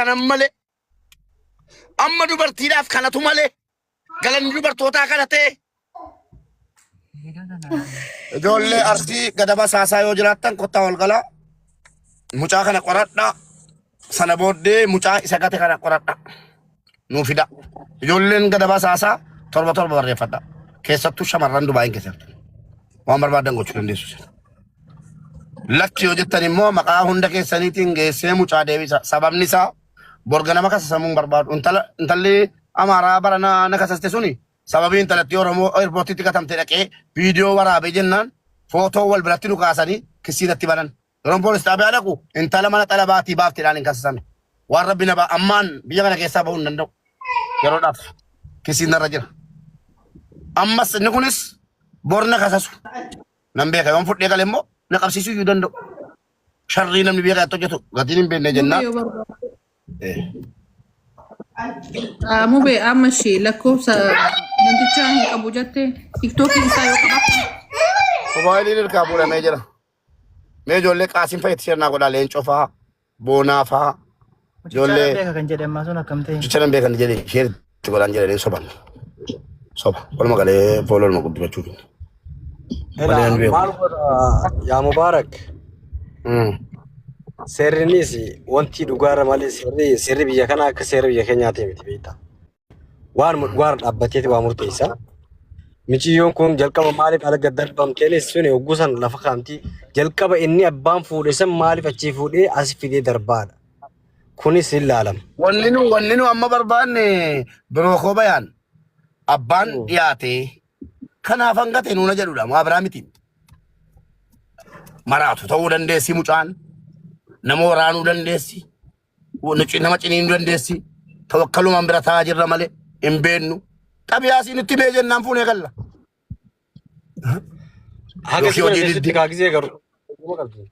kanan malee. Amma dubartiidhaaf kanatu malee. Galanni dubartootaa kana ta'e. Ijoollee Arsii gadaba saasaa yoo jiraattan kottaa wal galaa. Mucaa kana qoradhaa. Sana booddee mucaa isa gate kana qoradhaa. Nuu fida. Ijoolleen gadaba saasaa torba torba barreeffadha. Keessattuu shamarran Dubaayin keessatti. Waan barbaadan gochuu dandeessu. isin. Lakki yoo jettan immoo maqaa hunda keessaniitiin geessee mucaa deebisa. Sababni isaa borga nama kasasamuu hin barbaadu. Intala intalli Amaaraa bara na, na kasaste suni sababii intalattii Oromoo eerpoortiitti gatamte dhaqee viidiyoo waraabee jennaan footoo wal biratti nu kaasanii kissii natti banan. Yeroon poolis xaabiyaa dhaqu intala mana xalabaatii baafteedhaan hin kasasame. Waan rabbi na ba ammaan biyya kana keessaa bahuu hin danda'u. Yeroodhaaf kissiin narra jira. Ammas inni kunis bor na kasasu. Nan beeka yoon fudhee gale immoo na qabsiisuu iyyuu danda'u. Sharrii namni biyya kanatti hojjetu gatiin hin beekne Mube jennaan. yoo barbaade. Eh. Ah, Mube amma ishee lakkoofsa namtichaa hin qabu jette tiktookii isaa yoo qabaate. Mobaayiliin hirkaa fuudhamee jira. Mee ijoollee qaasiin fayyatti sirnaa godhaa leencoo fa'aa boonaa fa'aa Mucicha nan ijoollee beeka kan jedhe ammaa sun akkam ta'e. jecha nan beekan jedhe ishee itti godhaan jedhanii soban. Soba. Walumaa galee fooloo nama guddifachuuf. Malee Ela nan beeku. maal godha yaa Mubaarak seerrinis wanti dhugaarra malee seerri seerri biyya kanaa akka seera biyya keenyaati miti beektaa. Waan dhugaarra dhaabbateeti waa murteessa. Miciyyoon kun jalqaba maaliif ala gad darbamteenis suni hogguu san lafa kaamti. Jalqaba inni abbaan fuudhe san maaliif achii fuudhee as fidee darbaadha. Kunis hin laalama. Wanni nu amma barbaanne biroo koo bayaan abbaan dhiyaate kanaaf hanga ta'e nuuna jedhudha. Maa biraa miti. Maraatu ta'uu dandeessi mucaan. Nama waraanuu dandeessi. Nama ciniinuu dandeessi. Tawakkalumaan bira taa'aa jirra malee hin beennu. Xabiyaa siin itti mee jennaan fuunee galla. Haga Yookiin si bira hojii teessutti diddi. kaa gisee garuu. Qabdi.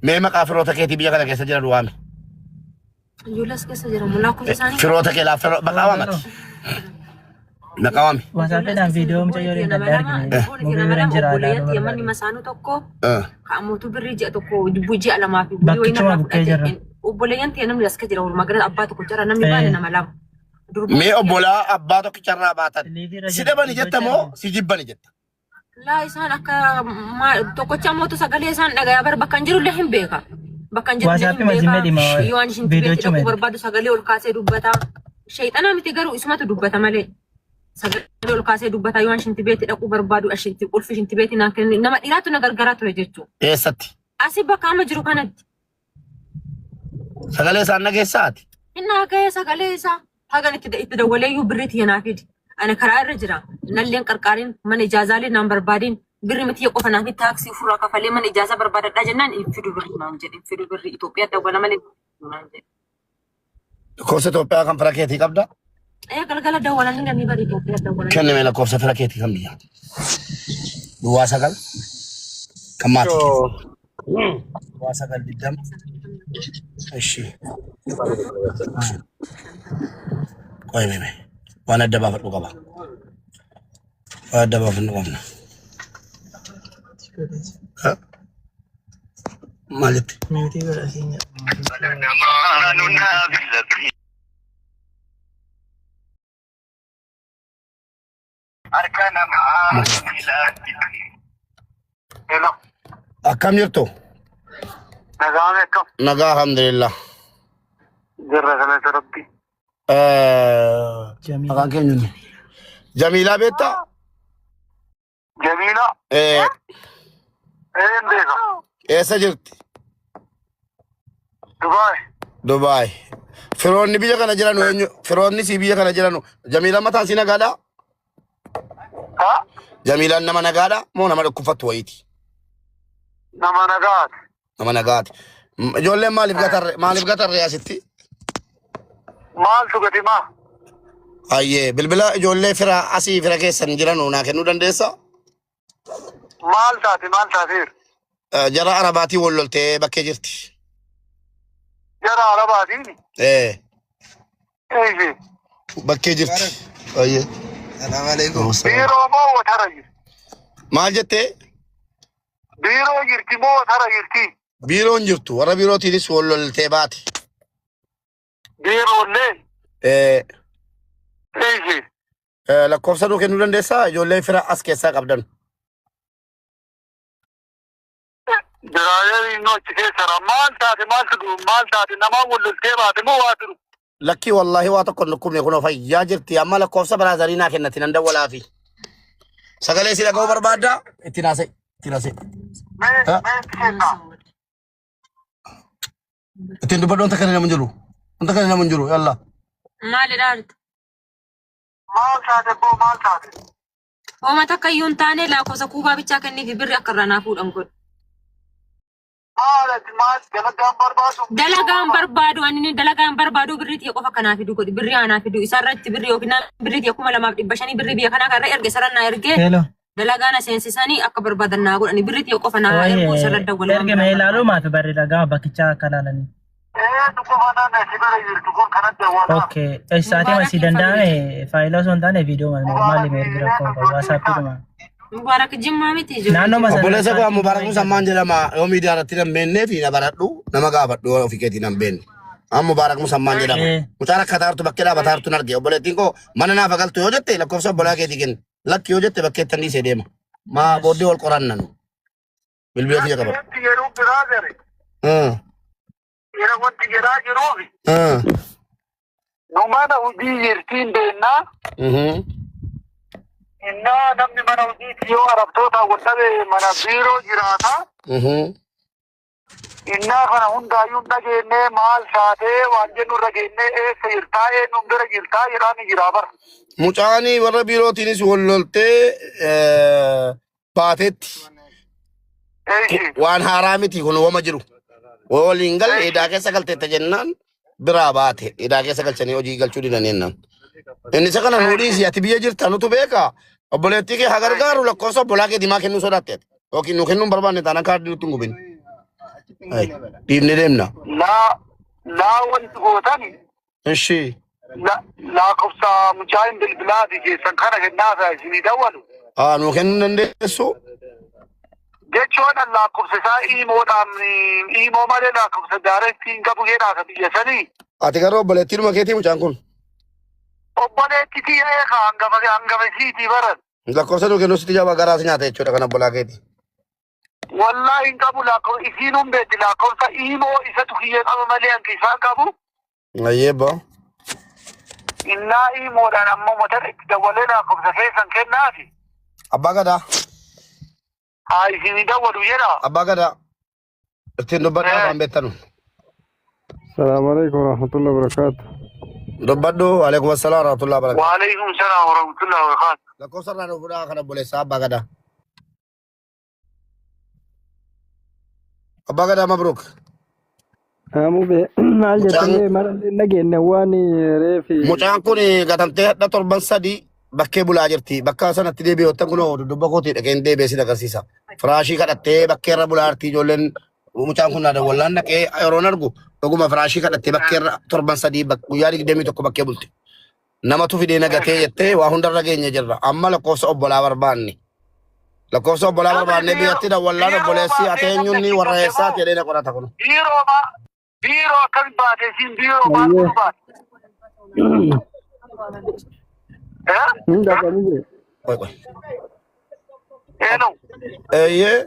Mee maqaa firoota keetii biyya kana keessa jiran waami. Ijoollee as keessa jiran lakkoofsa isaanii Firoota kee laaf maqaa waamati. Maqaa waami. Waasaappiidhaan viidiyoo mucayyoo Obboleetti nama deemte lama, argine. obboleetti Mubee nama bira hin lama, jira obboleeyyatti ilaaluu yamanni barbaade. masaanuu tokko ka'amuutu birrii ji'a tokko jibbuu ji'a lamaa fi bulii wayii Bakkichuma narraa bukkee fudhate. jirra. Obboleeyyan ta'e namni as jira walumaa galatti abbaa tokko jira namni baane nama lama. Durba Mee obbolaa abbaa tokkicharraa baatan. Liiviirra Si jira. dhabani Viidiyoo jetta moo argine. si jibbani jetta? Laa isaan akka tokkocha mootu sagalee isaan dhagayaa bar bakka hin jirullee hin beeka. Bakka hin jirullee Waasaappi hin mazimmee beeka. dhima Yoo ani shinti viidiyoo beetti dhaquu cume. barbaadu sagalee ol kaasee dubbata. Shayxanaa miti garuu isumatu dubbata malee. Sagalee ol kaasee dubbata yoo ani shinti beetti dhaquu barbaadu ashinti qulfi shinti beetti naan kenne nama dhiiraatu na gargaaraa ture jechuudha. Eessatti? Asii bakka amma jiru kanatti. Sagalee isaan dhageessaati. Inni haga'ee sagalee isaa hagan itti itti dawwalee iyyuu birrii tiyya naa fidi. Ani karaa irra jira. Nalleen qarqaarin mana ijaazaalee naan barbaadin birri tiyya qofa naa fi taaksii ofirraa kafalee mana ijaazaa barbaadadhaa jennaan hin fidu birrii naan jedhe. Hin fidu birrii Itoophiyaa dawwala malee hin fidu naan jedhe. Lakkoofsa Itoophiyaa kan fira keetii qabda? Ee galgala dawwalanii namni bari Itoophiyaa dawwalanii. Kenname lakkoofsa fira keetii kan biyyaa. Duwwaa 9 kan maatii kee. Duwwaa 9 20. Ishi. Qoy mee mee. Waan adda baafadhu qaba. Waan adda baafadhu qabna. Ha? Maal jette? Miutii godha siin jedha. Hello. Akkam jirtu? Nagaan akkam? Nagaa alhamdulillah. Jirra galata rabbi. Jamiilaa. Maqaan keenya inni. Jamiilaa beektaa? Jamiila. Een beeka. Eessa jirti? Dubaay. Dubaay. Firoonni biyya kana jiran eenyu? Firoonni si biyya kana jiran Jamiilaan mataan si nagaadhaa? Ha? Jamiilaan nama nagaadhaa moo nama dhukkubfattu wayiiti? Nama nagaati. Nama nagaati. Ijoolleen maaliif gatarre maaliif gatarre asitti? Maaltu gati maa? Ayyee bilbila ijoollee fira asii fira keessan jiran naa kennuu dandeessaa? Maal taate maal taateer? Jara Arabaatii wal loltee bakkee jirti. Jara Arabaatiin? Eeyyee. Bakkee jirti. Ayyee. Salaam alaikum. Biiroo moo watara jirti? Maal jettee? Biiroo jirti moo watara jirti? Biiroon jirtu warra biirootiinis wal loltee baate. Biiroollee. Eh, Eeshi. lakkoofsa nuu kennuu dandeessaa? Ijoollee fira as keessaa qabdan. Diraayerii inni achi keessara maal taate maaltu dhufu maal taate namaa wal loltee baate moo waa jiru. Lakkii wallaahi waa tokko hin dhukkubne kunoo fayyaa jirti. Amma lakkoofsa baraazarii naa kennati nan dawwalaafi. Sagalee si dhaga'uu barbaaddaa? Ittiin haasa'e. Ittiin haasa'e. Mee Ha? mee itti kennaa. Ittiin dubbadhu wanta kana nama hin jiru. Wanta kana nama hin jiru. Yalla. Maalidha arti? Maal taate boo maal taate. Hooma takka iyyuu hin taane lakkoofsa kuubaa bichaa kenniifi birri akka irraa naa fuudhan godhu. Maal ati maal dalagaan barbaadu. Dalagaan barbaadu ani inni dalagaan barbaadu birrii tiyya qofa kanaa fidu godhi birrii aanaa fidu isarratti birrii yookiin birrii tiyya 2500 birrii biyya kanaa kanarra erge isarra naa ergee Hello. dalagaa na seensisanii akka barbaadan naa godhani birrii tiyya qofa naa erguu isarra dawwala waan Erga biraa mee ilaaluu barbaadu. maafi barri dhagama bakkichaa akka ilaalanii. Ee dhukkuba naan si bira jirtu kun kanatti dawwalaa. Okay. Eessaatii Mubaarak masii hin danda'ame family. faayilaa osoo hin taane viidiyoo maali mee ergi rakkoo qabu waasaappiidhuma. Mubaarak jimmaa miti ijoollee Naannoo jimmaa. sana Obboleessa koo sa'aatii Mubaarak dhuma Musammaan jedhama. Yoo miidiyaa irratti nan beeknee fi na baradhu nama gaafadhu yoo ofii keetii nan beekne. Amma Mubaarak Musammaan jedhama. Eh, Mucaan akka taartu bakkee dhaabataa jirtu arge. Obboleettiin koo mana naaf galtu yoo jette lakkoofsa obbolaa keetii kenni. Lakki yoo jette bakkeetti dhiisee deema. Maa booddee wal qoranna nu. Bilbila kiyya qabadhu. Wanti yeroo biraa gare. Yeroo wanti jedhaa jiruufi. Nu mana hojii jirtiin deennaa. Innaa namni mana hojiitti yoo arabtoota wal dhabe mana biiroo jiraata. Innaa kana hundaayyuu hin dhageennee maal taatee waan jennu irra geennee eessa jirtaa eenyuun bira jirtaa jedhaa ni jiraa bara. Mucaanii warra biirootiinis wal loltee baatetti. Eeshi. Waan haaraa miti kun wama jiru. Waliin galle edaa keessa galteetta jennaan biraa baate. Edaa keessa galchanii hojii galchuu didan jennaan. Inni isa kana nuu dhiisi ati biyya jirta nutu beeka. Obboleettii kee haa gargaaru lakkoofsa obbolaa kee dimaa kennuu sodaatte ati. Yookiin nuu kennuu hin barbaanne taanaan kaardii nutti hin gubin. Ayi, Dhiibnee deemna. Laa laa wanti gootani Ishi. lakkoofsa mucaa hin bilbilaati keessan kana kennaafa isinii dawwalu. Haa nuu kennuu hin dandeessu. Jechuun lakkoofsa isaa iimoodhaan iimoo malee lakkoofsa daaretti hin qabu jedhaa biyya sanii. Ati garuu obboleettiinuma keetii mucaan kun. Obboleetti tiyya eegaa hangafa hangafa isiitii baran. Lakkoofsa nuu kennuu sitti jabaa garaas nyaata jechuudha kan obbolaa keetii. Wallahi hin qabu lakkoofsa isiin hin beekti lakkoofsa iimoo isatu kiyyee qaba malee hangi isaan qabu. Ayyee boo. Innaa iimoodhaan ammoo mata itti dawwalee lakkoofsa keessan kennaafi. Abbaa gadaa. Haa isinii dawwalu jedha. Abbaa gadaa. Ittiin dubbadhu afaan beektanu. Salaamu alaikum warahmatullahi wabarakatuh. Dubbadhu alaikum assalaam warahmatullahi wabarakatuh. Waalaikum salaam warahmatullahi wabarakatuh. Lakkoofsa irraa nu fudhaa kan obboleessaa abbaa gadaa. Abbaa gadaa mabruuk. Amube maal Mucaan jettanii maal dhageenye waan reefi mucaan kun gatamtee hadha torban sadii bakkee bulaa jirti. Bakka sanatti deebi'ee ottan kun dudduuba kootii dhaqeen deebi'ee sin agarsiisa. Firaashii kadhattee bakkee irra bulaa jirti ijoolleen mucaan kun naada wallaan dhaqee yeroon argu dhuguma firaashii kadhattee bakkee irra torban sadii guyyaa 21 bakkee bulti. Namatu fidee nagatee jettee waa hundarra geenye jirra. Amma lakkoofsa obbolaa barbaanne. Lakkoofsa obbolaa Namni barbaanne biiroo biyyatti dawwallaan biiroo obboleessi ate baatee eenyuun namni warra achi eessaati moo jedhee na qorata kun. biiroo maa biiroo akkami baate isiin biiroo maal ayyee godhu baate? Eh? hin dhaqanii Qoy qoy. Eenyu? Eeyyee.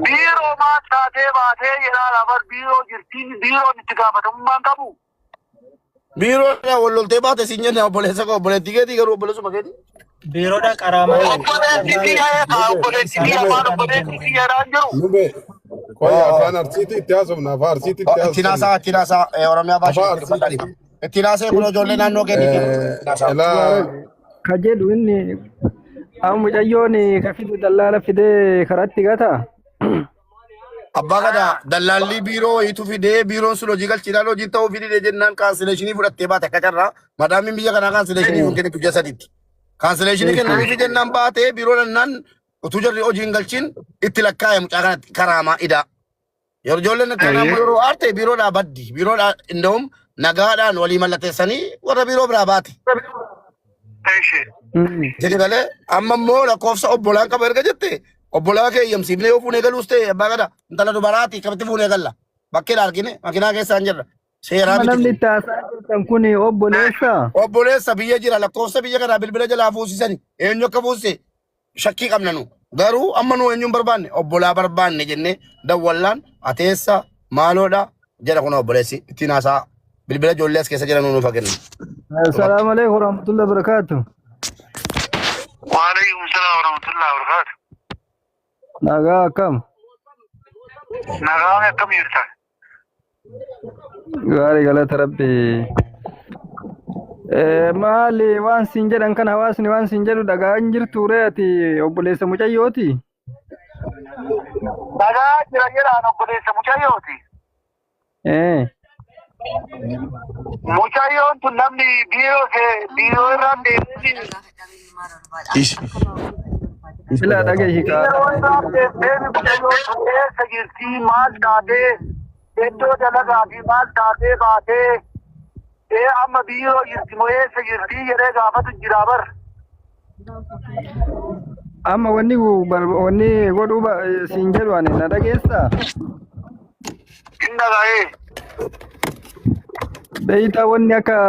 Biiroo maal taatee baatee jedhaa labar biiroo jirtiin biiroon itti gaafatamummaan qabu. Biiroodhaa wal loltee baate siin jenne obboleessa koo obboleettii keetii garuu obboleessuma keetii. Biiroodha qaraa malee Obboleetti tiyya eegaa obboleetti tiyya isaan afaan isaan obboleetti hojjetan. tiyya jedhaan jiru. Nube, qoy afaan Arsiitti itti haasofna, afaan Arsiitti itti Ittiin haasofna. haasaa ittiin haasaa Oromiyaa Afaan baashee itti Arsiitti. dubbadha. Ittiin haasee kun ijoollee naannoo keetii ittiin haasaa. Ilaa Mubaarak ka jedhu inni amma mucayyoon ka fide dallaala fidee karatti gata. Abbaa gadaa dallaalli biiroo wayiitu fidee biiroon sun hojii galchiidhaan hojii ta'uu fidee jennaan kaansileeshinii fudhattee baate akka carraa madaamiin biyya kanaa kaansileeshinii kun kennitu ji'a sadiitti. Kaansileeshinii kennaniifi jennaan baatee biiroo dhannaan utuu jarri hojii hin galchiin itti lakkaa'e mucaa kanatti karaamaa idaa. Yeroo ijoolleen akkanaa immoo yeroo aarte biiroodhaa baddi. Biiroodhaa inda'um nagaadhaan walii mallatteessanii warra biiroo biraa baate. Eeshi. Jedhi galee amma immoo lakkoofsa obbolaan qaba erga jette obbolaa kee eeyyamsiifnee yoo fuunee galuus ta'e abbaa gada intala dubaraati akkamitti fuunee galla. Bakkeedha argine makiinaa keessaan jirra. Seeraa Amma miti namni kun. itti haasa'aa jirtan kun obboleessa. Obboleessa biyya jira lakkoofsa biyya kanaa bilbila jalaa fuusisani eenyu akka fuusise shakkii qabna nu. Garuu amma nu eenyuun barbaanne obbolaa barbaanne jennee dawwallaan ateessa maaloodha jedha kun obboleessi ittiin haasaa bilbila ijoollee as keessa jiran nuuf haa kennu. Assalaamu alaikum warahmatullahi wabarakatuh. Waalaikum salaam warahmatullahi wabarakatuh. Nagaa akkam? Nagaan akkam jirta? Gaarii galata rabbi. Maali waan siin jedhan kana hawaasni waan siin jedhu dhagaa hin jirtu ree ati obboleessa mucayyooti? Nagaa jira jedhaan obboleessa mucayyooti. Mucayyoon tun namni biiroo biiroo irraan deemee Silaa dhagahi kaa. biiroo irraan deemee mucayyoon tun eessa jirti maal taatee iddoo dalagaa fi maal taatee baatee ee amma biiroo jirti moo eessa jirti jedhee gaafatu jira bar. Amma wanni wanni godhuu siin jedhu ani na dhageessaa? Hin dhaga'ee. Beeytaa wanni akka